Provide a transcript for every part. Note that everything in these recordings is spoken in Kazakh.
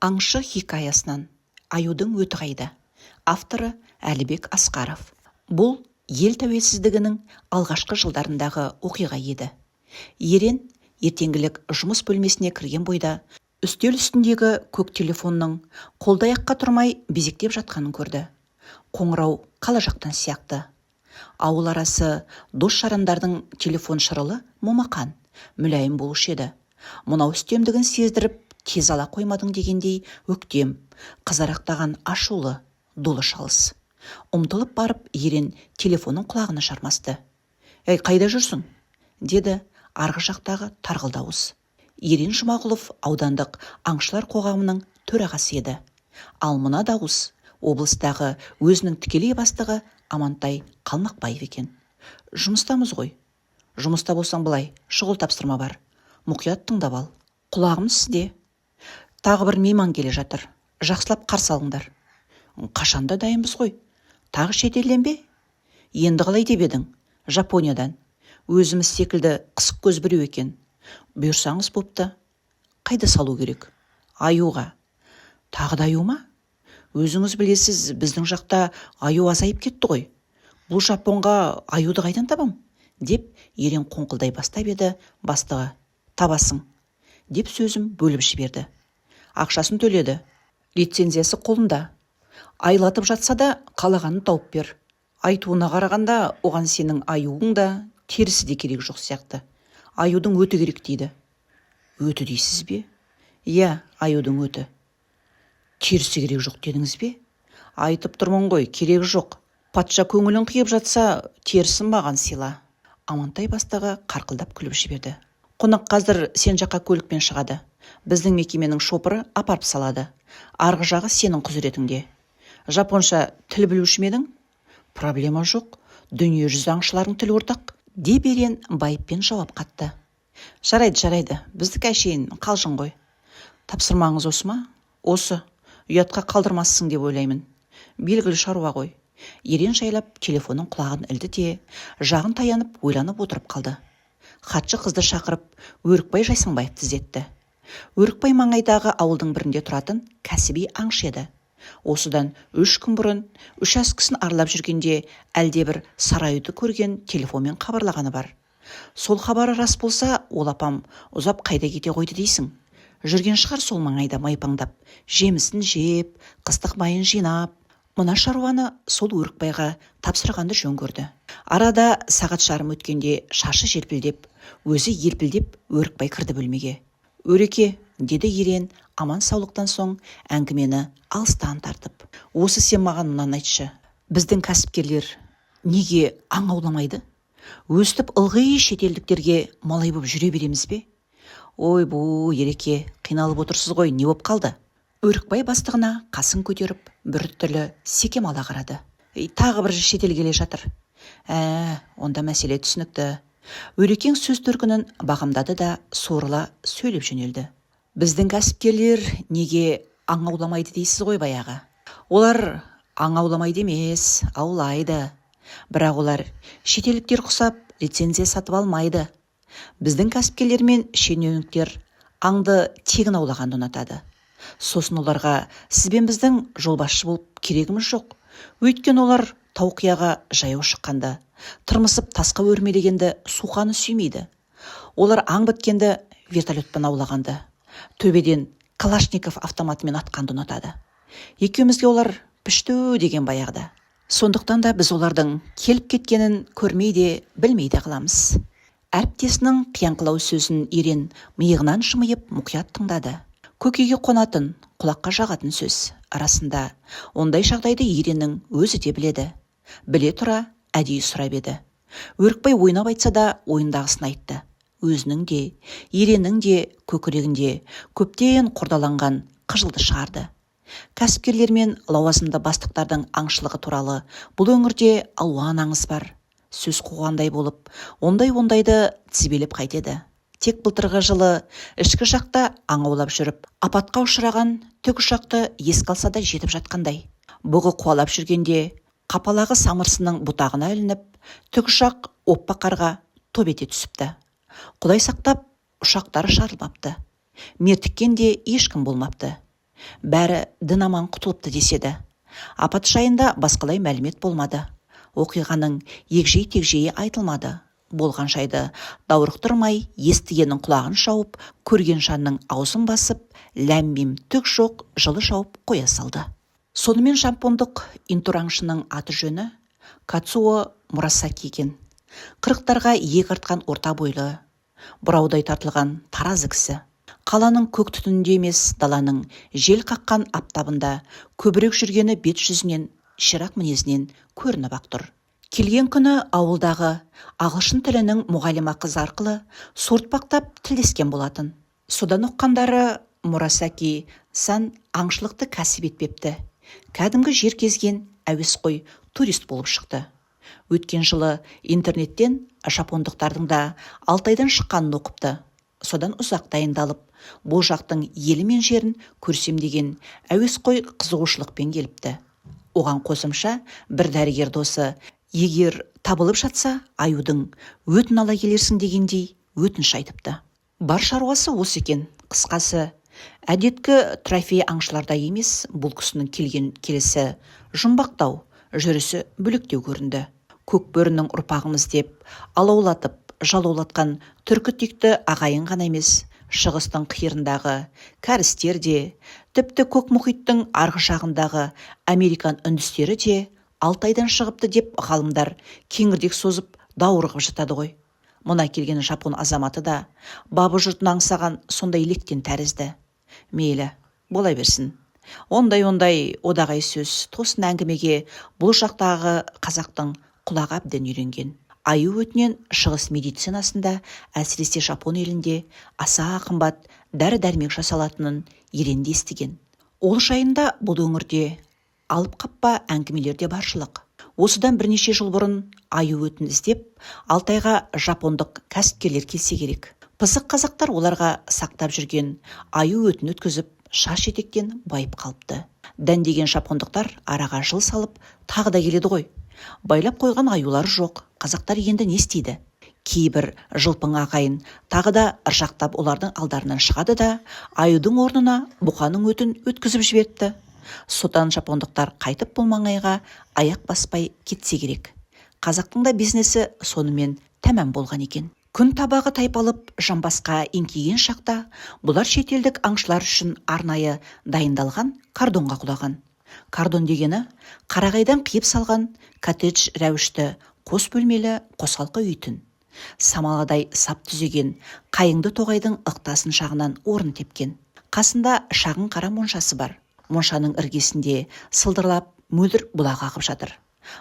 Аңшы хикаясынан «Аюдың өті қайда?», авторы Әлібек Асқаров. Бұл ел тәуелсіздігінің алғашқы жылдарындағы оқиға еді. Ерен ертеңгілік жұмыс бөлмесіне кірген бойда үстел үстіндегі көк телефонның қолды-аяққа тұрмай безектеп жатқанын көрді. Қоңырау қала жақтан сияқты. Ауыл арасы дос-жарандардың телефон шырылы момақан, мүләйім болушы еді. Мынау үстемдігін сездіріп, тез ала қоймадың дегендей өктем, қызарақтаған ашулы, долы шалыс. Ұмтылып барып, Ерен телефонын құлағына жармасты. «Ей, қайда жүрсің?» – деді арғы жақтағы тарғыл дауыс. Ерен Жұмағұлов аудандық аңшылар қоғамының төрағасы еді. Ал мына дауыс облыстағы өзінің тікелей бастығы Амантай Қалмақбаев екен. «Жұмыстамыз ғой». «Жұмыста болсаң былай, шұғыл тапсырма бар. Мұқият тыңдап ал». «Құлағым сізде». «Тағы бір мейман келе жатыр. Жақсылап қарсы алыңдар». «Қашанда дайынбыз ғой. Тағы шетелден бе?» «Енді қалай деп едің? Жапониядан. Өзіміз секілді қысық көз біреу екен». «Бұйырсаңыз бопты. Қайда салу керек?» «Аюға». «Тағы да аю ма? Өзіңіз білесіз, біздің жақта аю азайып кетті ғой. Бұл жапонға аюды қайдан табам?» – деп Ерен қоңқылдай бастап еді, бастығы «Табасың» деп сөзін бөліп жіберді. «Ақшасын төледі. Лицензиясы қолында. Айлатып жатса да, қалағанын тауып бер. Айтуына қарағанда, оған сенің аюың да, терісі де керек жоқ сияқты. Аюдың өті керек дейді». «Өті дейсіз бе?» «Иә, аюдың өті». «Терісі керек жоқ дедіңіз бе?» «Айтып тұрмын ғой, керегі жоқ. Патша көңілін қиып жатса, терісін маған сыйла». Амантай бастығы қарқылдап күліп жіберді. «Қонақ қазір сен жаққа көлікпен шығады. Біздің мекеменің шопыры апарып салады. Арғы жағы сенің құзыретіңде. Жапонша тіл білуші ме едің?» «Проблема жоқ. Дүние жүзі аңшыларының тілі ортақ», – деп Ерен байыппен жауап қатты. «Жарайды, жарайды, біздікі әшейін қалжың ғой. Тапсырмаңыз осы ма?» «Осы. Ұятқа қалдырмассың деп ойлаймын. Белгілі шаруа ғой». Ерен жайлап телефонның құлағын ілді де, жағын таянып, ойланып отырып қалды. Хатшы қызды шақырып, Өрікбай Жайсаңбаевты іздетті. Өрікбай маңайдағы ауылдың бірінде тұратын кәсіби аңшы еді. Осыдан 3 күн бұрын учаскесін аралап жүргенде әлдебір сары аюды көрген телефонмен хабарлағаны бар. Сол хабары рас болса, ол апам ұзап қайда кете қойды дейсің? Жүрген шығар сол маңайда майпаңдап, жемісін жеп, қыстық майын жинап. Мына шаруаны сол Өрікбайға тапсырғанды жөн көрді. Арада сағат жарым өткенде шашы желпілдеп, өзі елпілдеп Өрікбай кірді бөлмеге. «Өреке», – деді Ерен аман-саулықтан соң әңгімені алыстан тартып. «Осы сен маған мынаны айтшы: біздің кәсіпкерлер неге аң ауламайды? Өстіп ылғи шетелдіктерге малай боп жүре береміз бе?» «Ойбу, Ереке, қиналып отырсыз ғой, не боп қалды?» Өрікбай бастығына қасын көтеріп, біртүрлі секем ала қарады. «Тағы бір шетел келе жатыр». «Ә, онда мәселе түсінікті». Өрекең сөз төркінін бағамдады да, суырыла сөйлеп жөнелді. «Біздің кәсіпкерлер неге аң ауламайды дейсіз ғой баяғы. Олар аң ауламайды емес, аулайды. Бірақ олар шетелдіктер құсап лицензия сатып алмайды. Біздің кәсіпкерлер мен шенеуніктер аңды тегін аулағанды ұнатады. Сосын оларға сіз бен біздің жолбасшы болып керегіміз жоқ. Өйткені олар тау қияға жаяу шыққанды, тырмысып тасқа өрмелегенді, суқаны сүймейді. Олар аң біткенді вертолетпен аулағанды, төбеден Калашников автоматымен атқанды ұнатады. Екеумізге олар пішту деген баяғыда. Сондықтан да біз олардың келіп кеткенін көрмей де, білмей де қаламыз». Әріптесінің қияңқылау сөзін Ерен миығынан жымиып мұқият тыңдады. Көкейге қонатын, құлаққа жағатын сөз. Арасында ондай жағдайды Ереннің өзі де біледі. Біле тұра әдейі сұрап еді. Өрікбай ойнап айтса да, ойындағысын айтты. Өзінің де, Ереннің де көкірегінде көптен қордаланған қыжылды шығарды. Кәсіпкерлер мен лауазымды бастықтардың аңшылығы туралы бұл өңірде алуан аңыз бар. Сөз қуғандай болып, ондай-ондайды тізбелеп қайтеді? Тек былтырғы жылы ішкі жақта аң аулап жүріп апатқа ұшыраған тікұшақты еске алса да жетіп жатқандай. Бұғы қуалап жүргенде қапалағы самырсынның бұтағына ілініп, тікұшақ оппа қарға топ ете түсіпті. Құдай сақтап, ұшақтары жарылмапты. Мертіккен де ешкім болмапты. Бәрі дін аман құтылыпты деседі. Апат жайында басқалай мәлімет болмады. Оқиғаның егжей-тегжейі айтылмады. Болған жайды даурықтырмай, естігеннің құлағын шауып, көрген жанның аузын басып, ләм-мим түк жоқ, жылы жауып қоя салды. Сонымен жапондық интур-аңшының аты-жөні Кацуо Мурасаки екен. 40-тарға иек артқан орта бойлы, бұраудай тартылған таразы кісі. Қаланың көк түтінінде емес, даланың жел қаққан аптабында көбірек жүргені бет жүзінен, ширақ мінезінен көрініп-ақ тұр. Келген күні ауылдағы ағылшын тілінің мұғалима қызы арқылы суыртпақтап тілдескен болатын. Содан ұққандары, Мурасаки сан аңшылықты кәсіп етпепті. Кәдімгі жер кезген әуесқой турист болып шықты. Өткен жылы интернеттен жапондықтардың да Алтайдан шыққанын оқыпты. Содан ұзақ дайындалып, бұл жақтың елі мен жерін көрсем деген әуесқой қызығушылықпен келіпті. Оған қосымша бір дәрігер досы егер табылып жатса, аюдың өтін ала келерсің дегендей өтініш айтыпты. Бар шаруасы осы екен. Қысқасы, әдеткі трофей аңшылардай емес, бұл кісінің келген келісі жұмбақтау, жүрісі бөлектеу көрінді. Көкбөрінің ұрпағымыз деп алаулатып, жалаулатқан түркі текті ағайын ғана емес, шығыстың қиырындағы кәрістер де, тіпті көк мұхиттың арғы жағындағы американ үндістері де Алтайдан шығыпты деп ғалымдар кеңірдек созып даурығып жатады ғой. Мына келген жапон азаматы да бабы жұртын аңсаған сондай лектен тәрізді. Мейлі, бола берсін. Ондай-ондай одағай сөз, тосын әңгімеге бұл жақтағы қазақтың құлағы әбден үйренген. Аю өтінен шығыс медицинасында, әсіресе жапон елінде аса қымбат дәрі-дәрмек жасалатынын елен де естіген. Ол жайында бұл өңірде алып қаппа әңгімелер де баршылық. Осыдан бірнеше жыл бұрын аю өтін іздеп, Алтайға жапондық кәсіпкерлер келсе керек. Пысық қазақтар оларға сақтап жүрген аю өтін өткізіп, шаш етектен байып қалыпты. Дәндеген жапондықтар араға жыл салып, тағы да келеді ғой. Байлап қойған аюлар жоқ, қазақтар енді не істейді? Кейбір жылпың ағайын тағы да ыржақтап олардың алдарынан шығады да, аюдың орнына бұқаның өтін өткізіп жіберіпті. Содан жапондықтар қайтып бұл маңайға аяқ баспай кетсе керек. Қазақтың да бизнесі сонымен тәмам болған екен. Күн табағы тайпалып, жамбасқа еңкейген шақта бұлар шетелдік аңшылар үшін арнайы дайындалған кордонға құлаған. Кордон дегені қарағайдан қиып салған коттедж рәуішті қос бөлмелі қосалқы үй-тін. Самаладай сап түзеген қайыңды тоғайдың ықтасын жағынан орын тепкен. Қасында шағын қара моншасы бар. Моншаның іргесінде сылдырлап мөлдір бұлақ ағып жатыр.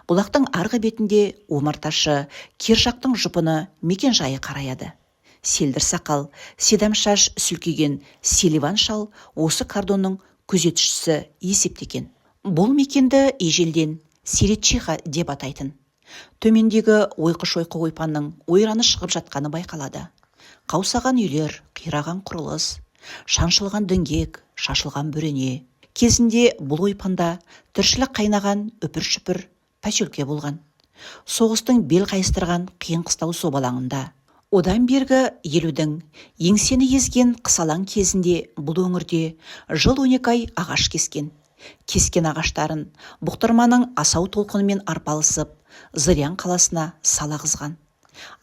Бұлақтың арғы бетінде омарташы Кержақтың жұпыны мекен жайы қараяды. Селдір сақал, седам шаш сүлкиген Селиван шал осы кордонның күзетшісі есептекен. Бұл мекенді ежелден Серетчиха деп атайтын. Төмендегі ойқы-шойқы ойпанның ойраны шығып жатқаны байқалады. Қаусаған үйлер, қираған құрылыс, шаншылған діңгек, шашылған бөрене. Кезінде бұл ойпанда тіршілік қайнаған үпір-шүпір поселке болған. Соғыстың бел қайыстырған қиын-қыстау собалаңында. Одан бергі 50-дің еңсені езген қысалаң кезінде бұл өңірде жыл 12 ай ағаш кескен. Кескен ағаштарын бұқтырманың асау толқынымен арпалысып, Зырян қаласына сала қызған.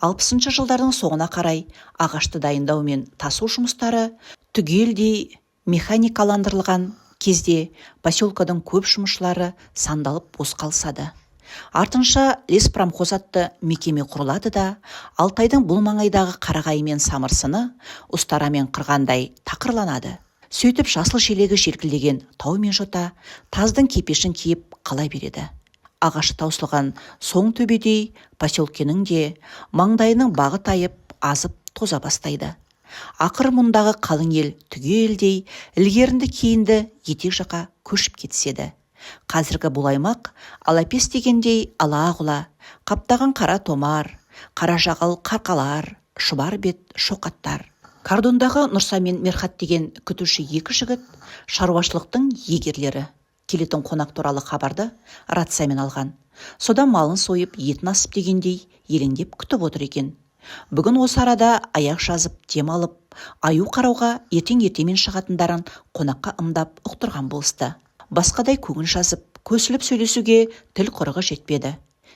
60-шы жылдардың соңына қарай ағашты дайындау мен тасу жұмыстары түгелдей механикаландырылған кезде поселканың көп жұмысшылары сандалып бос қалысады. Артынша леспромхоз атты мекеме құрылады да, Алтайдың бұл маңайдағы қарағайы мен самырсыны ұстарамен қырғандай тақырланады. Сөйтіп жасыл желегі желкілдеген тау мен жота таздың кепешін киіп қала береді. Ағашы таусылған соң төбедей поселкенің де маңдайының бағы тайып, азып тоза бастайды. Ақыры мұндағы қалың ел түгелдей ілгерінді-кейінді етек жаққа көшіп кетіседі. Қазіргі бұл аймақ алапес дегендей ала-құла, қаптаған қара томар, қара жағал қарқалар, шұбар бет шоқаттар. Кордондағы Нұрса мен Мерхат деген күтуші екі жігіт шаруашылықтың егерлері. Келетін қонақ туралы хабарды рациямен алған. Содан малын сойып, етін асып дегендей елеңдеп күтіп отыр екен. Бүгін осы арада аяқ жазып дем алып, аю қарауға ертең ертемен шығатындарын қонаққа ымдап ұқтырған болысты. Басқадай көңіл жазып, көсіліп сөйлесуге тіл құрығы жетпеді.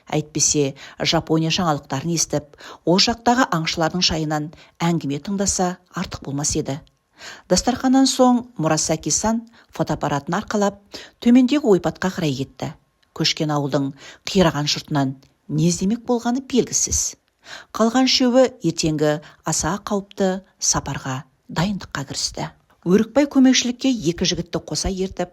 Әйтпесе, Жапония жаңалықтарын естіп, ол жақтағы аңшылардың жайынан әңгіме тыңдаса артық болмас еді. Дастарханнан соң Мурасаки-сан фотоаппаратын арқалап, төмендегі ойпатқа қарай кетті. Көшкен ауылдың қираған жұртынан не іздемек болғаны белгісіз. Қалған үшеуі ертеңгі аса қауіпті сапарға дайындыққа кірісті. Өрікбай көмекшілікке екі жігітті қоса ертіп,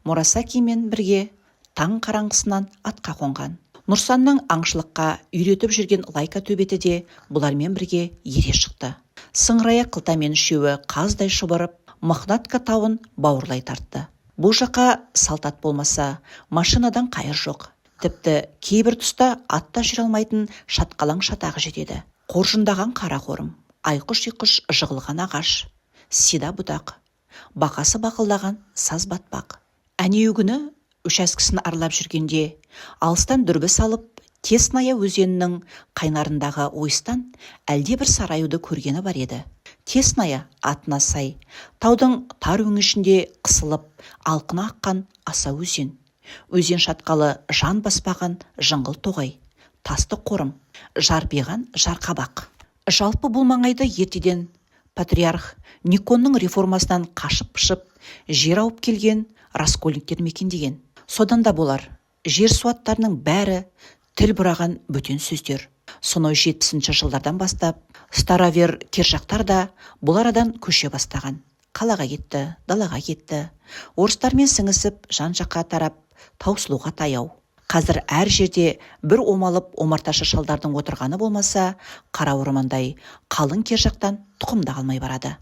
Мурасакимен бірге таң қараңғысынан атқа қонған. Нұрсанның аңшылыққа үйретіп жүрген лайка төбеті де бұлармен бірге ере шықты. Сыңырая қылтамен үшеуі қаздай шұбырып, Мохнатка тауын бауырлай тартты. Бұл жаққа салт ат болмаса, машинадан қайыр жоқ. Тіпті кейбір тұста ат та жүре алмайтын шатқалаң шатағы жетеді. Қоржындаған қара қорым, айқұш-ұйқыш жығылған ағаш, сида бұтақ, бақасы бақылдаған саз батпақ. Әнеугүні учаскесін аралап жүргенде алыстан дүрбі салып, Тесная өзенінің қайнарындағы ойыстан әлдебір сары аюды көргені бар еді. Тесная атына сай, таудың тар өңешінде қысылып, алқына аққан аса өзен. Өзен шатқалы жан баспаған жыңғыл тоғай, тасты қорым, жарбиған жарқабақ. Жалпы бұл маңайды ертеден патриарх Никонның реформасынан қашып-пышып жер ауып келген раскольниктер мекендеген. Содан да болар, жер суаттарының бәрі тіл бұраған бөтен сөздер. Сонау 70-ші жылдардан бастап старовер кержақтар да бұл арадан көше бастаған. Қалаға кетті, далаға кетті. Орыстармен сіңісіп, жан-жаққа тарап, таусылуға таяу. Қазір әр жерде бір омалып омарташы шалдардың отырғаны болмаса, қара ормандай қалың кержақтан тұқым да қалмай барады.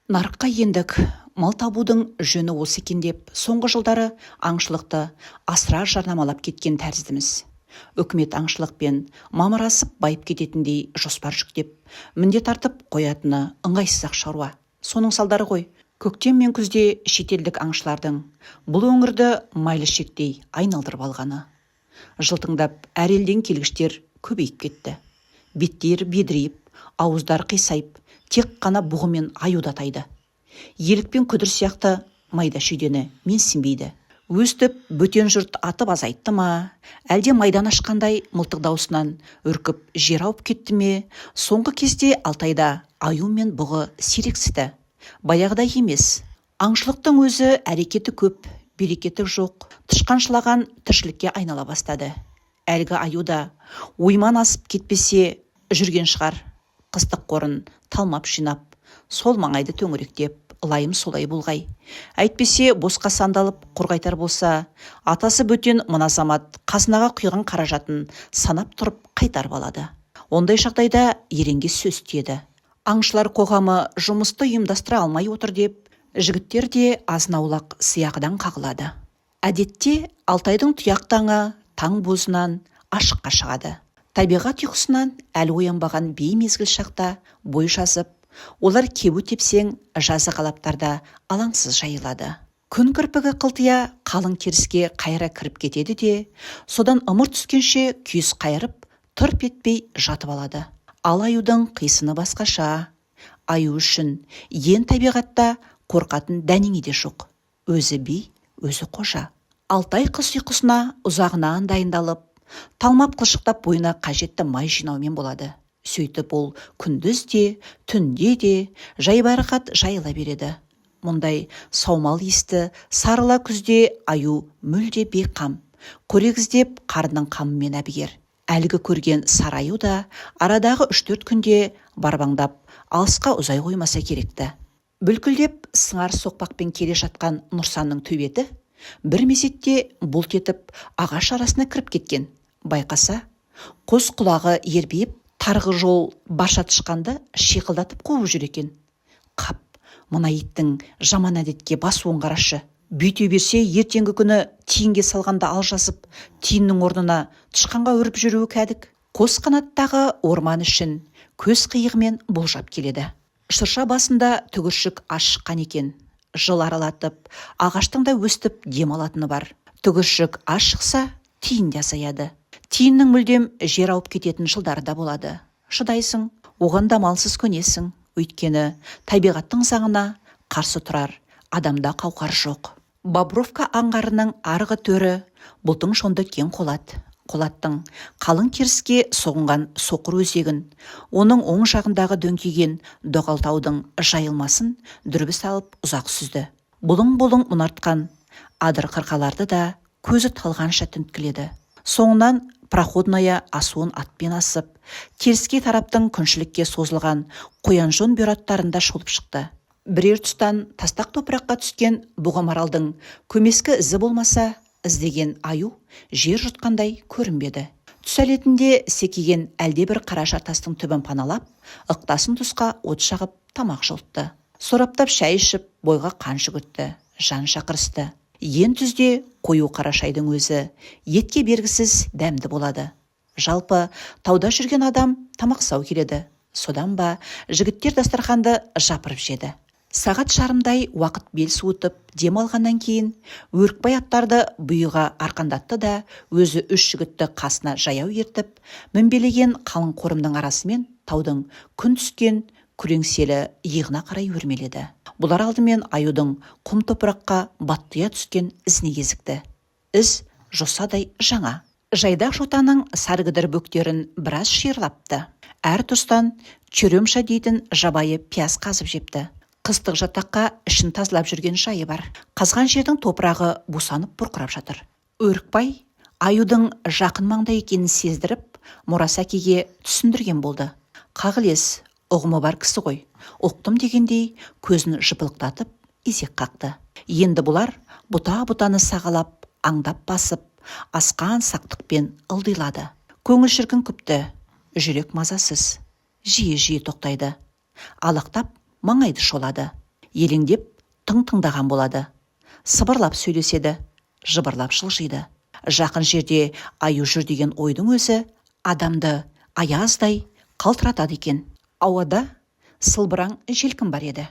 Нарыққа ендік, мал табудың жөні осы екен деп, соңғы жылдары аңшылықты асыра жарнамалап кеткен тәріздіміз. Үкімет аңшылықпен мамырасып байып кететіндей жоспар жүктеп, міндет артып қоятыны ыңғайсыз-ақ шаруа. Соның салдары ғой, көктем мен күзде шетелдік аңшылардың бұл өңірді майлы шектей айналдырып алғаны. Жылтыңдап әр елден келгіштер көбейіп кетті. Беттері бедірейіп, ауыздары қисайып, тек қана бұғы мен аюды атайды. Елік пен күдір сияқты майда шүйдені менсінбейді. Өстіп бөтен жұрт атып азайтты ма, әлде майдан ашқандай мылтық даусынан үркіп жер ауып кетті ме, соңғы кезде Алтайда аю мен бұғы сирексіді. Баяғыдай емес. Аңшылықтың өзі әрекеті көп, берекеті жоқ, тышқаншылаған тіршілікке айнала бастады. Әлгі аю да ойман асып кетпесе жүрген шығар. Қыстық қорын талмап жинап, сол маңайды төңіректеп, ылайым солай болғай. Әйтпесе босқа сандалып құр қайтар болса, атасы бөтен мына замат қазынаға құйған қаражатын санап тұрып қайтарып алады. Ондай жағдайда еренге сөз тиеді. Аңшылар қоғамы жұмысты ұйымдастыра алмай отыр деп, жігіттер де азын-аулақ сыйақыдан қағылады. Әдетте Алтайдың тұяқ таңы таң бозынан ашыққа шығады. Табиғат ұйқысынан әлі оянбаған беймезгіл шақта бой жазып, олар кебу тепсең жазық алаптарда алаңсыз жайылады. Күн кірпігі қылтия қалың теріске қайыра кіріп кетеді де, содан ымырт түскенше күйіс қайырып, тырп етпей жатып алады. Ал аюдың қисыны басқаша. Аю үшін ен табиғатта қорқатын дәнеңе де жоқ. Өзі би, өзі қожа. Алтай қыс ұйқысына ұзағынан дайындалып, талмап қылшықтап бойына қажетті май жинаумен болады. Сөйтіп ол күндіз де, түнде де жайбарақат жайыла береді. Мұндай саумал иісті сарыла күзде аю мүлде бейқам, қорек іздеп қарнының қамымен әбігер. Әлгі көрген сары аю да арадағы 3-4 күнде барбаңдап алысқа ұзай қоймаса керекті. Бүлкілдеп сыңар соқпақпен келе жатқан Нұрсанның төбеті бір мезетте бұлт етіп ағаш арасына кіріп кеткен. Байқаса, қос құлағы ербиіп, тарғы жол барша тышқанды шиқылдатып қуып жүр екен. Қап, мына иттің жаман әдетке басуын қарашы. Бүйте берсе, ертеңгі күні тиінге салғанда алжасып, тиіннің орнына тышқанға үріп жүруі кәдік. Қос қанаттағы орман ішін көз қиығымен болжап келеді. Шырша басында түгіршік аз шыққан екен. Жыл аралатып, ағаштың да өстіп дем алатыны бар. Түгіршік аз шықса, тиін де азаяды. Тиіннің мүлдем жер ауып кететін жылдары да болады. Шыдайсың. Оған да амалсыз көнесің, өйткені табиғаттың заңына қарсы тұрар адамда қауқар жоқ. Бобровка аңғарының арғы төрі бұлтың жонды кең қолат. Қолаттың қалың теріске соғынған соқыр өзегін, оның оң жағындағы дөңкиген доғал таудың жайылмасын дүрбі салып ұзақ сүзді. Бұлың-бұлың мұнартқан адыр қырқаларды да көзі талғанша тінткіледі. Соңынан Проходная асуын атпен асып, теріскей тараптың күншілікке созылған қоянжон бұйраттарын да шолып шықты. Бірер тұстан тастақ топыраққа түскен бұғы маралдың көмескі ізі болмаса, іздеген аю жер жұтқандай көрінбеді. Түс әлетінде секиген әлдебір қара жартастың түбін паналап, ықтасын тұсқа от жағып тамақ жылытты. Сораптап шай ішіп, бойға қан жүгіртті, жан шақырысты. Ен түзде қою қара шайдың өзі етке бергісіз дәмді болады. Жалпы, тауда жүрген адам тамақсау келеді. Содан ба, жігіттер дастарханды жапырып жеді. Сағат жарымдай уақыт бел суытып, дем алғаннан кейін Өрікбай аттарды бұйыға арқандатты да, өзі үш жігітті қасына жаяу ертіп, мінбелеген қалың қорымның арасымен таудың күн түскен күреңселі иығына қарай өрмеледі. Бұлар алдымен аюдың құм топыраққа баттыя түскен ізіне кезікті. Із жосадай жаңа. Жайдақ жотаның саргідір бөктерін біраз шиырлапты. Әр тұстан черемша дейтін жабайы пияз қазып жепті. Қыстық жатаққа ішін тазалап жүрген жайы бар. Қазған жердің топырағы бусанып бұрқырап жатыр. Өрікбай аюдың жақын маңда екенін сездіріп, Мұрасакеге түсіндірген болды. Қағылез, ұғымы бар кісі ғой. Ұқтым дегендей көзін жыпылықтатып, изек қақты. Енді бұлар бұта-бұтаны сағалап, аңдап басып, асқан сақтықпен ылдилады. Көңіл шіркін күпті, жүрек мазасыз. Жиі-жиі тоқтайды. Алақтап маңайды шолады. Елеңдеп тың тыңдаған болады. Сыбырлап сөйлеседі, жыбырлап жылжиды. Жақын жерде аю жүр деген ойдың өзі адамды аяздай қалтыратады екен. Ауада сылбыраң желкін бар еді.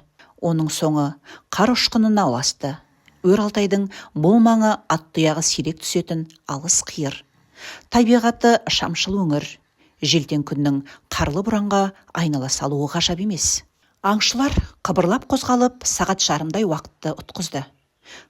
Оның соңы қар ұшқынына ұласты. Өр Алтайдың бұл маңы ат тұяғы сирек түсетін алыс қиыр. Табиғаты шамшыл өңір. Желтең күннің қарлы боранға айнала салуы ғажап емес. Аңшылар қыбырлап қозғалып, сағат жарымдай уақытты ұтқызды.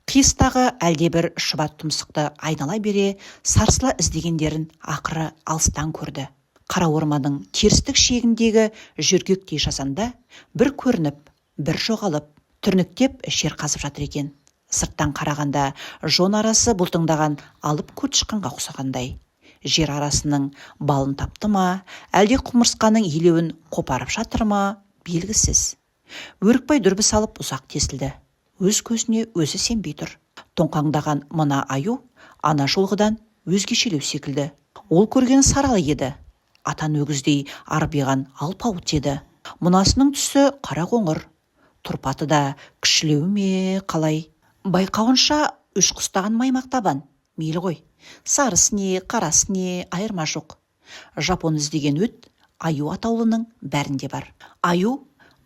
Қиыстағы әлдебір шұбат тұмсықты айнала бере сарсыла іздегендерін ақыры алыстан көрді. Қара орманның терістік шегіндегі жөргектей жазанда бір көрініп, бір жоғалып, түрніктеп жер қазып жатыр екен. Сырттан қарағанда жон арасы бұлтыңдаған алып көртышқанға ұқсағандай. Жер арасының балын тапты ма, әлде құмырсқаның илеуін қопарып жатыр ма, белгісіз. Өрікбай дүрбі салып ұзақ тесілді. Өз көзіне өзі сенбей тұр. Тоңқаңдаған мына аю ана жолғыдан өзгешелеу секілді. Ол көрген сарала еді. Атан өгіздей арбиған алпауыт еді. Мынасының түсі қара қоңыр. Тұрпаты да кішілеу ме қалай? Байқауынша үш құстаған маймақ табан. Мейлі ғой. Сарысы не, қарасы не, айырма жоқ. Жапон іздеген өт аю атаулының бәрінде бар. Аю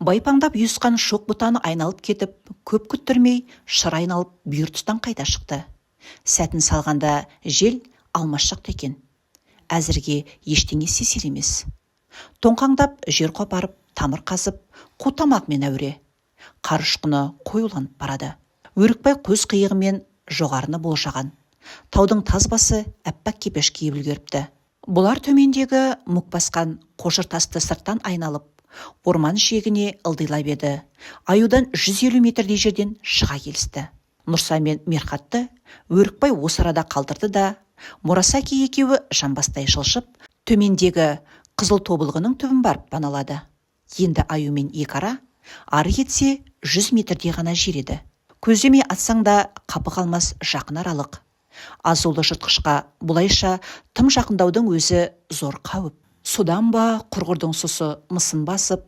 байпаңдап ұйысқан шоқ бұтаны айналып кетіп, көп күттірмей шыр айналып бүйір тұстан қайта шықты. Сәтін салғанда жел алмас жақта екен. Әзірге ештеңе сезер емес. Тоңқаңдап жер қопарып, тамыр қазып, қу тамағымен әуре. Қар ұшқыны қоюланып барады. Өрікбай көз қиығымен жоғарыны болжаған. Таудың таз басы әппақ кепеш киіп үлгеріпті. Бұлар төмендегі мүк басқан қожыр тасты сырттан айналып, орман шегіне ылдилап еді. Аюдан 150 метрдей жерден шыға келісті. Нұрса мен Мерхатты Өрікбай осы арада қалдырды да, Мурасаки екеуі жамбастай жылжып, төмендегі қызыл тобылғының түбін барып паналады. Енді аюмен екі ара, ары кетсе 100 метрдей ғана жер еді. Көздемей атсаң да қапы қалмас жақын аралық. Азулы жыртқышқа бұлайша тым жақындаудың өзі зор қауіп. Содан ба құрғырдың сұсы мысын басып,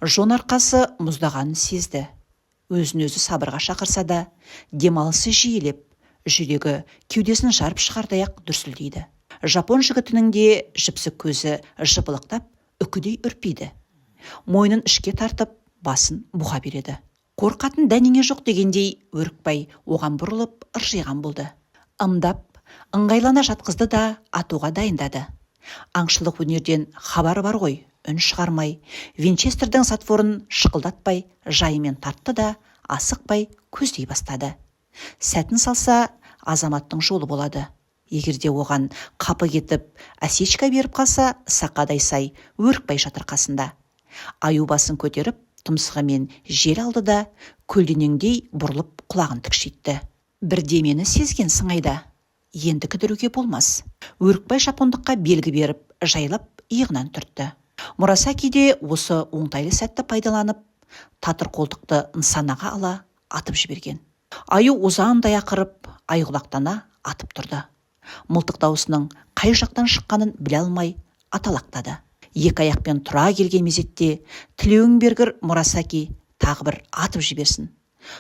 жон арқасы мұздағанын сезді. Өзін өзі сабырға шақырса да, демалысы жиілеп, жүрегі кеудесін жарып шығардай-ақ дүрсілдейді. Жапон жігітінің де жіпсік көзі жыпылықтап, үкідей үрпиді. Мойнын ішке тартып, басын бұға береді. Қорқатын дәнеңе жоқ дегендей Өрікбай оған бұрылып ыржиған болды. Ымдап, ыңғайлана жатқызды да атуға дайындады. Аңшылық өнерден хабары бар ғой, үн шығармай, винчестердің затворын шықылдатпай жайымен тартты да, асықпай көздей бастады. Сәтін салса, азаматтың жолы болады. Егер де оған қапы кетіп, осечка беріп қалса, сақадай сай Өрікбай жатыр қасында. Аю басын көтеріп, тұмсығымен жел алды да, көлденеңдей бұрылып құлағын тікшитті. Бірдемені сезген сыңайда. Енді кідіруге болмас. Өрікбай жапондыққа белгі беріп, жайлап иығынан түртті. Мурасаки де осы оңтайлы сәтті пайдаланып, татыр қолтықты нысанаға ала атып жіберген. Аю озандай ақырып, айғұлақтана атып тұрды. Мылтық даусының қай жақтан шыққанын біле алмай аталақтады. Екі аяқпен тұра келген мезетте тілеуің бергір Мурасаки тағы бір атып жіберсін.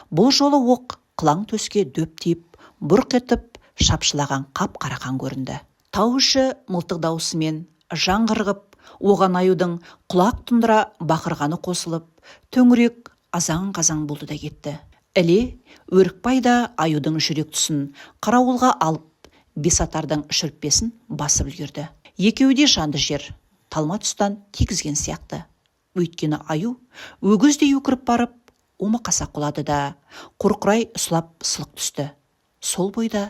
Бұл жолы оқ қылаң төске дөп тиіп, бұрқ етіп шапшылаған қап-қара қан көрінді. Тау іші мылтық даусымен жаңғырығып, оған аюдың құлақ тұндыра бақырғаны қосылып, төңірек азан-қазан болды да кетті. Іле Өрікбай да аюдың жүрек тұсын қарауылға алып, бесатардың шүріппесін басып үлгерді. Екеуі де жанды жер, талма тұстан тигізген сияқты. Өйткені аю өгіздей өкіріп барып, омақаса құлады да, қорқырай сұлап сылқ түсті. Сол бойда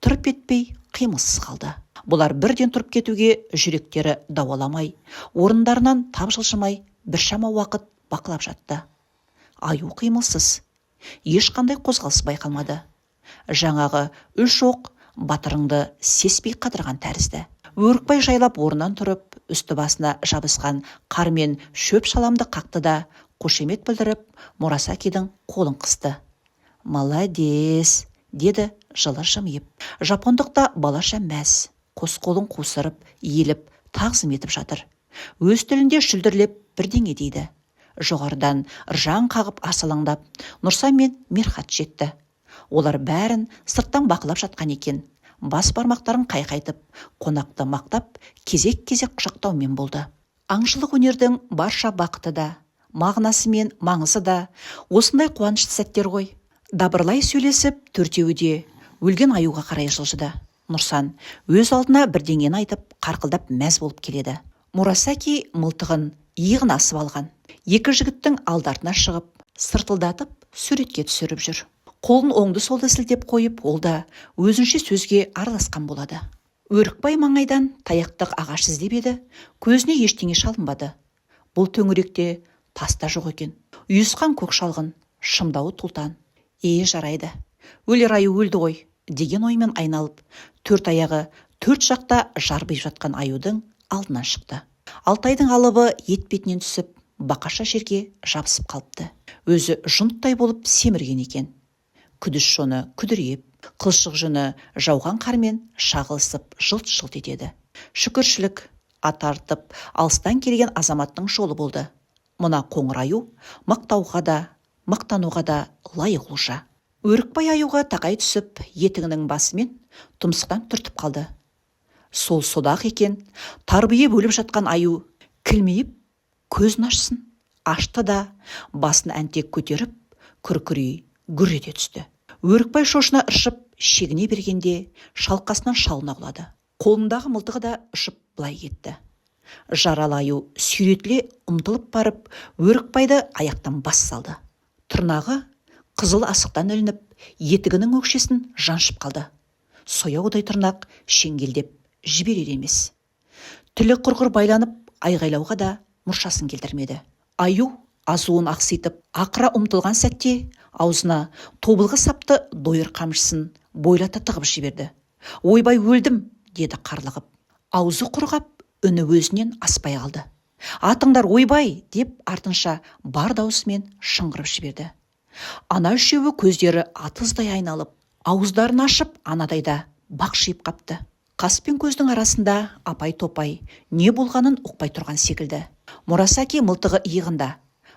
тырп етпей қимылсыз қалды. Бұлар бірден тұрып кетуге жүректері дауаламай, орындарынан тап жылжымай біршама уақыт бақылап жатты. Аю қимылсыз. Ешқандай қозғалыс байқалмады. Жаңағы үш оқ батырыңды сеспей қадырған тәрізді. Өрікбай жайлап орнынан тұрып, үсті басына жабысқан қар мен шөп-шаламды қақты да, қошемет білдіріп, Мурасакидің қолын қысты. «Молодец!» деді жылы жымиып. Жапондық та балаша мәз, қос қолын қусырып, иіліп, тағзым етіп жатыр. Өз тілінде шүлдірлеп бірдеңе дейді. Жоғарыдан ыржаң қағып арсалаңдап, Нұрса мен Мерхат жетті. Олар бәрін сырттан бақылап жатқан екен. Бас бармақтарын қайқайтып, қонақты мақтап, кезек-кезек құшақтаумен болды. Аңшылық өнердің барша бақыты да, мағынасы мен маңызы да осындай қуанышты сәттер ғой. Дабырлай сөйлесіп, төртеуі де өлген аюға қарай жылжыды. Нұрсан өз алдына бірдеңені айтып, қарқылдап мәз болып келеді. Мурасаки мылтығын иығына асып алған. Екі жігіттің алды-артына шығып, сыртылдатып суретке түсіріп жүр. Қолын оңды-солды сілтеп қойып, ол да өзінше сөзге араласқан болады. Өрікбай маңайдан таяқтық ағаш іздеп еді, көзіне ештеңе шалынбады. Бұл төңіректе тас та жоқ екен. Ұйысқан көк шалғын, шымдауы тұлтан. Е, жарайды. Өлер аю өлді ғой, деген оймен айналып, төрт аяғы төрт жақта жарбиып жатқан аюдың алдынан шықты. Алтайдың алыбы етпетінен түсіп, бақаша жерге жабысып қалыпты. Өзі жұнттай болып семірген екен. Күдіс жоны күдірейіп, қылшық жүні жауған қармен шағылысып жылт-жылт етеді. Шүкіршілік, ат артып, алыстан келген азаматтың жолы болды. Мына қоңыр аю мақтауға да, мақтануға да лайық олжа. Өрікбай аюға тақай түсіп, етігінің басымен тұмсықтан түртіп қалды. Сол содақ екен, тарбиып өліп жатқан аю кілмиіп көзін ашсын, ашты да басын әнтек көтеріп, күркірей гүр ете түсті. Өрікбай шошына ыршып шегіне бергенде шалқасынан шалына құлады. Қолындағы мылтығы да ұшып былай кетті. Жаралы аю сүйретіле ұмтылып барып, Өрікбайды аяқтан бас салды. Тырнағы қызыл асықтан ілініп, етігінің өкшесін жаншып қалды. Сояудай тырнақ шеңгелдеп жіберер емес. Тілі құрғыр байланып, айғайлауға да мұршасын келтірмеді. Аю азуын ақситып, ақыра ұмтылған сәтте аузына тобылғы сапты дойыр қамшысын бойлата тығып жіберді. «Ойбай, өлдім!» деді қарлығып. Аузы құрғап, үні өзінен аспай қалды. «Атыңдар, ойбай!» деп артынша бар даусымен шыңғырып жіберді. Ана үшеуі көздері атыздай айналып, ауыздарын ашып, анадайда бақшиып қапты. Қас пен көздің арасында апай-топай не болғанын ұқпай тұрған секілді. Мурасаки мылтығы иығында,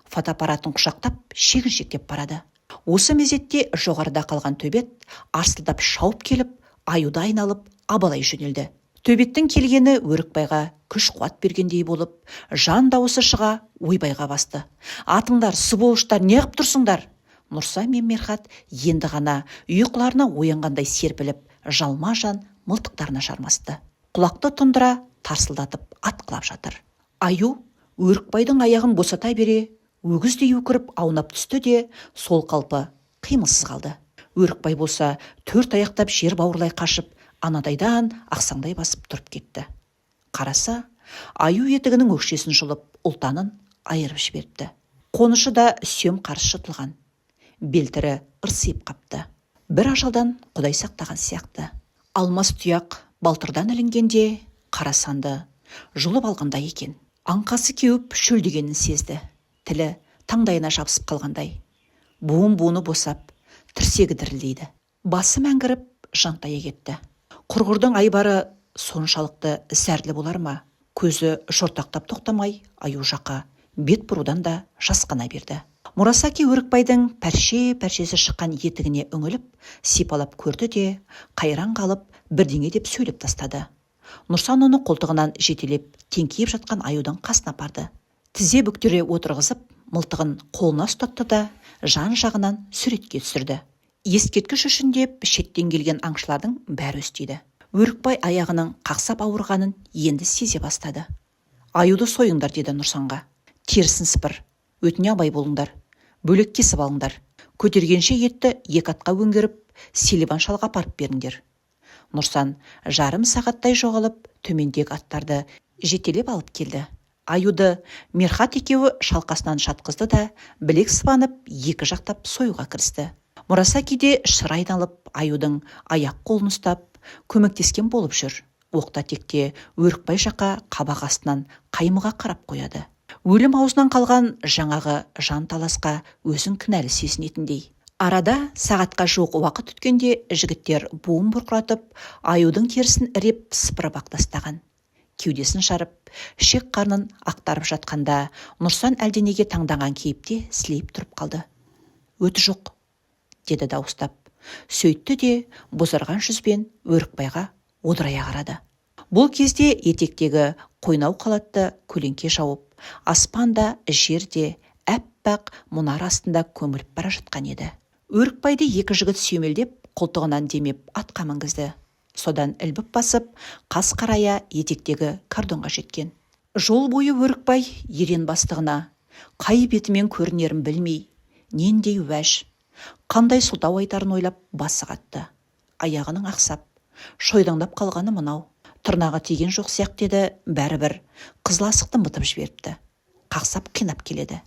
фотоаппаратын құшақтап, шегіншектеп барады. Осы мезетте жоғарыда қалған төбет арсылдап шауып келіп, аюды айналып, абалай жөнелді. Төбеттің келгені Өрікбайға күш-қуат бергендей болып, жан дауысы шыға ойбайға басты. «Атыңдар, сволочтар, неғып тұрсыңдар?» Нұрса мен Мерхат енді ғана ұйқыларына оянғандай серпіліп, жалма-жан мылтықтарына жармасты. Құлақты тұндыра Тарсылдатып атқылап жатыр. Аю Өрікбайдың аяғын босата бере өгіздей өкіріп аунап түсті де, сол қалпы қимылсыз қалды. Өрікбай болса, төрт аяқтап жер бауырлай қашып, анадайдан ақсаңдай басып тұрып кетті. Қараса, аю етігінің өкшесін жұлып, ұлтанын айырып жіберіпті. Қонышы да сүйем қарыс жыртылған. Белтірі ырсиып қапты. Бір ажалдан құдай сақтаған сияқты. Алмас тұяқ балтырдан ілінгенде қара санды жұлып алғандай екен. Аңқасы кеуіп, шөлдегенін сезді. Тілі таңдайына жабысып қалғандай. Буын-буыны босап, тірсегі дірілдейді. Басы мәңгіріп, жантая кетті. Құрғырдың айбары соншалықты зәрлі болар ма? Көзі жортақтап тоқтамай, аю жаққа бет бұрудан да жасқана берді. Мурасаки Өрікбайдың пәрше-пәршесі шыққан етігіне үңіліп, сипалап көрді де, қайран қалып, бірдеңе деп сөйлеп тастады. Нұрсан оны қолтығынан жетелеп, теңкиіп жатқан аюдың қасына апарды. Тізе бүктіре отырғызып, мылтығын қолына ұстатты да, жан-жағынан суретке түсірді. Ескерткіш үшін деп шеттен келген аңшылардың бәрі өстейді. Өрікбай аяғының қақсап ауырғанын енді сезе бастады. Аюды сойыңдар, деді Нұрсанға. Терісін сыпыр, өтіне абай болыңдар. Бөлек кесіп алыңдар. Көтергенше етті екі атқа өңгеріп, Селиван шалға апарып беріңдер. Нұрсан жарым сағаттай жоғалып, төмендегі аттарды жетелеп алып келді. Аюды Мерхат екеуі шалқасынан жатқызды да, білек сыбанып, екі жақтап союға кірісті. Мурасаки де шыр айналып, аюдың аяқ қолын ұстап, көмектескен болып жүр. Оқта-текте Өрікбай жаққа қабақ астынан қаймыға қарап қояды. Өлім аузынан қалған жаңағы жан таласқа өзін кінәлі сезінетіндей. Арада сағатқа жуық уақыт өткенде жігіттер буын бұрқыратып, аюдың терісін іреп сыпырып ақ тастаған. Кеудесін жарып, ішек қарнын ақтарып жатқанда Нұрсан әлденеге таңданған кейіпте сілейіп тұрып қалды. Өті жоқ, деді дауыстап. Сөйтті де бозарған жүзбен Өрікбайға одырая қарады. Бұл кезде етектегі қойнау қалатты көлеңке жауып, аспан да, жер де әппақ мұнар астында көміліп бара жатқан еді. Өрікбайды екі жігіт сүйемелдеп, қолтығынан демеп атқа мінгізді. Содан ілбіп басып, қас қарая етектегі кордонға жеткен. Жол бойы Өрікбай ерен бастығына қай бетімен көрінерін білмей, нендей уәж, қандай сылтау айтарын ойлап басы қатты. Аяғының ақсап, шойдаңдап қалғаны мынау. Тырнағы тиген жоқ сияқты еді, бәрібір қызыл асықты мытып жіберіпті. Қақсап қинап келеді.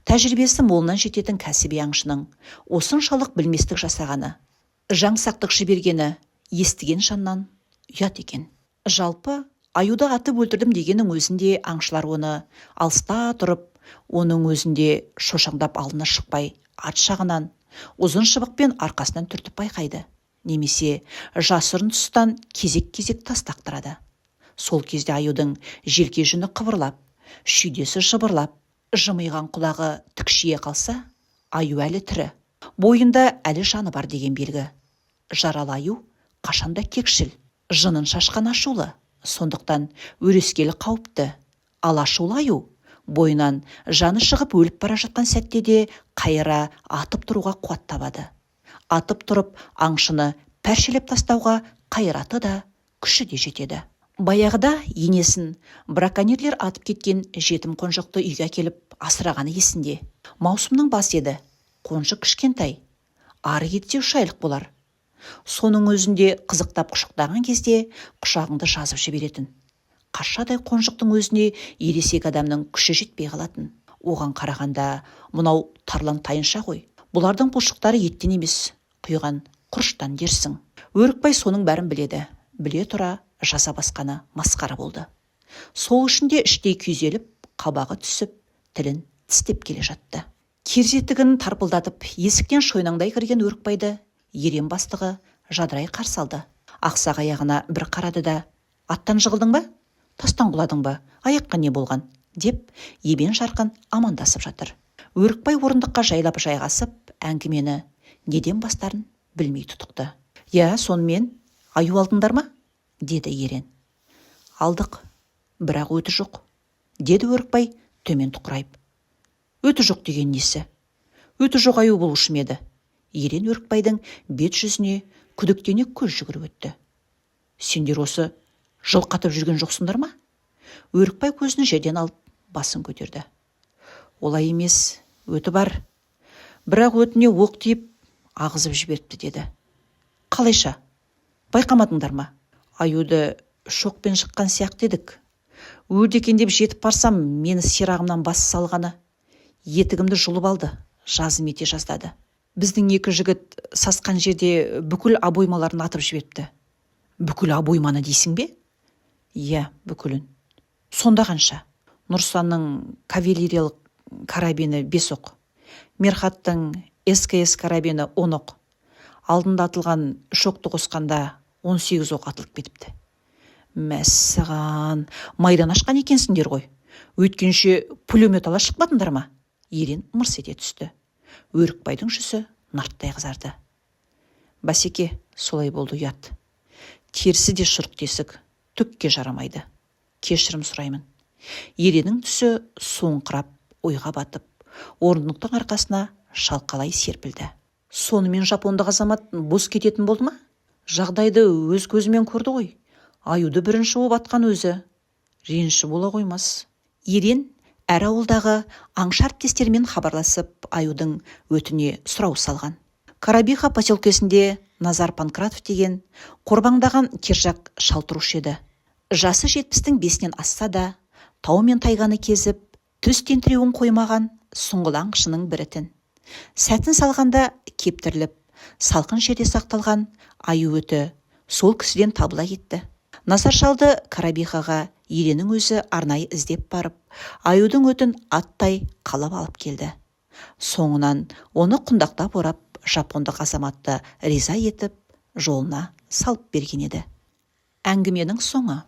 Тәжірибесі молынан жететін кәсіби аңшының осыншалық білместік жасағаны, жаңсақтық жібергені естіген жаннан ұят екен. Жалпы, аюды атып өлтірдім дегеннің өзінде аңшылар оны алыста тұрып, оның өзінде шошаңдап алдына шықпай, ат жағынан, ұзын шыбықпен арқасынан түртіп байқайды. Немесе жасырын тұстан кезек-кезек тас лақтырады. Сол кезде аюдың желке жүні қыбырлап, шүйдесі жыбырлап, жымиған құлағы тікшие қалса, аю әлі тірі, бойында әлі жаны бар деген белгі. Жаралы аю қашанда кекшіл, жынын шашқан ашулы, сондықтан өрескел қауіпті. Ал ашулы аю бойынан жаны шығып өліп бара жатқан сәтте де қайыра атып тұруға қуат табады. Атып тұрып аңшыны пәршелеп тастауға қайраты да, күші де жетеді. Баяғыда енесін браконьерлер атып кеткен жетім қонжықты үйге әкеліп асырағаны есінде. Маусымның басы еді. Қонжық кішкентай. Ары кетсе 3 айлық болар. Соның өзінде қызықтап құшақтаған кезде құшағыңды жазып жіберетін. Қашадай қонжықтың өзіне ересек адамның күші жетпей қалатын. Оған қарағанда мынау тарлан тайынша ғой. Бұлардың бұлшықтары еттен емес, құйған құрыштан дерсің. Өрікбай соның бәрін біледі. Біле тұра жаза басқаны масқара болды. Сол үшін де іштей күйзеліп, қабағы түсіп, тілін тістеп келе жатты. Керзетігін тарпылдатып, есіктен шойнаңдай кірген Өрікбайды ерен бастығы жадырай қарсы алды. Ақсақ аяғына бір қарады да, аттан жығылдың ба? Тастан құладың ба? Аяққа не болған? Деп ебен жарқын амандасып жатыр. Өрікбай орындыққа жайлап жайғасып, әңгімені неден бастарын білмей тұтықты. Я, сонымен аю алдыңдар ма? Деді ерен. Алдық, бірақ өті жоқ, деді Өрікбай төмен тұқырайып. Өті жоқ деген несі? Өті жоқ аю болушы ма еді? Ерен Өрікбайдың бет жүзіне күдіктене көз жүгіріп өтті. Сендер осы жылқы атып жүрген жоқсыңдар ма? Өрікбай көзін жерден алып, басын көтерді. Олай емес, өті бар. Бірақ өтіне оқ тиіп, ағызып жіберіпті, деді. Қалайша? Байқамадыңдар ма? Аюды шоқпен жыққан сияқты едік. Өлді екен деп жетіп барсам, мені сирағымнан бас салғаны. Етігімді жұлып алды, жазым ете жаздады. Біздің екі жігіт сасқан жерде бүкіл обоймаларын атып жіберіпті. Бүкіл обойманы дейсің бе? Иә, бүкілін. Сонда қанша? Нұрсанның кавалериялық карабині бес оқ. Мерхаттың СКС карабині 10 оқ. Алдында атылған үш оқты қосқанда 18 оқ атылып кетіпті. Мәссаған, майдан ашқан екенсіңдер ғой. Өйткенше пулемет ала шықпадыңдар ма? Ерен мырс ете түсті. Өрікбайдың жүзі нарттай қызарды. Басеке, солай болды, ұят. Терісі де шұрық тесік, түкке жарамайды. Кешірім сұраймын. Ереннің түсі суыңқырап, ойға батып, орындықтың арқасына шалқалай серпілді. Сонымен жапондық азамат бос кететін болды ма? Жағдайды өз көзімен көрді ғой. Аюды бірінші боп атқан өзі. Реніші бола қоймас. Ерен әр ауылдағы аңшы әріптестерімен хабарласып, аюдың өтіне сұрау салған. Карабиха поселкесінде Назар Панкратов деген қорбаңдаған кержак шал тұрушы еді. Жасы 70-тің 5-інен асса да, тау мен тайганы кезіп, түс тентіреуін қоймаған сұңғыла аңшының бірі-тін. Сәтін салғанда кептіріліп, салқын жерде сақталған аю өті сол кісіден табыла кетті. Назар шалды Карабихаға Ереннің өзі арнайы іздеп барып, аюдың өтін аттай қалап алып келді. Соңынан оны құндақтап орап, жапондық азаматты риза етіп, жолына салып берген еді. Әңгіменің соңы.